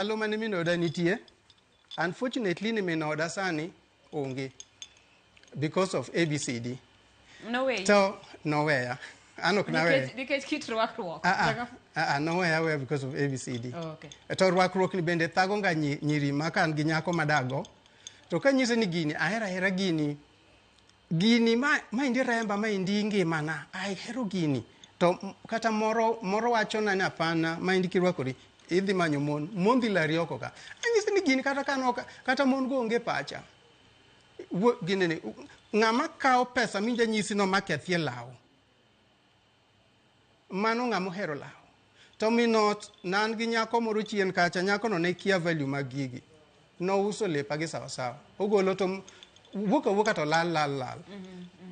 Ndalo mane min oda nitie, unfortunately ni min oda sani onge because of ABCD. Noweyi. To noweya. An ok naweya. Nikech kit rwakruok. Ah ah, noweya aweya because of ABCD. Oh, okay. To rwakruok ni bende thago ga nyiri ma ka an gi nyako madago. To kanyise ni gini, ahero ahera gini. Gini ma maendi remba, maendi ngimana, ahero gini. To kata moro moro wachona ni hapana, maendi kirwakori idhi manyo mon, mon dhi lari oko ka. Anyise ni gini kata ka kata mon go onge pacha. Gini ni ng'ama kawo pesa minja nyisi no makethie law. Mano ng'ama ohero law. To min ot ne an gi nyako moro chien kacha, nyakono ne kia value mag gigi. Nouso lepa gi sawa sawa. Ogolo to wuok awuoka to lal lal lal.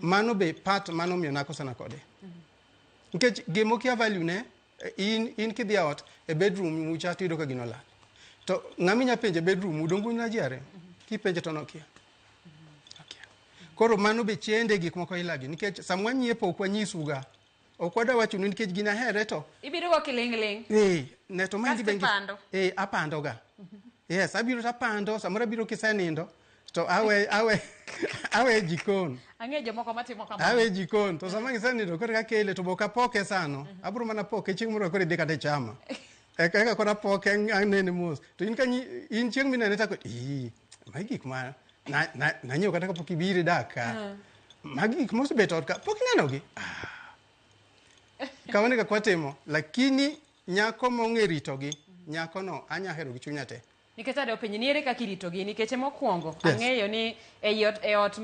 Mano be part mano omiyo nakosana kode. Nikech gima okia value ne, in kidhi e ot e bedroom ucha tiyudo ka gino olal. To ng'ama inya penjo e bedroom u donge un ji ariyo? Kipenje to nokia. Okia. Koro mano be chende gik moko ilagi nikech sama wanyiepo ok wanyisuga. Ok wadwa wachonu nikech gini ahere to Ibiro go kiling'ling'. Ne to maendi Kasto be ipando. Apando ga. Yes, abiro to apando, samoro abiro kisenindo to awe jikon. Ang'eyo jomoko matimo kamano. Awe jikon to sama gisenindo koro akele to bok apoke sano. Abiro mana poke chieng' moro koro idhi kata e chama. Eka koro apoke anene mos. To in kanyi in chieng' minene tako ii magi gik ma nanyiewo kata kapok ibiro idak ka. Magi gik mosebet ot ka pok inenogi. Kamano e kaka watimo. Lakini nyako mong'e ritogi, nyakono anya hero gi chunya te. Nikech ade openji ni ere kaka iritogi nikech mokwongo Yes. ang'eyo ni ei ot, e ot.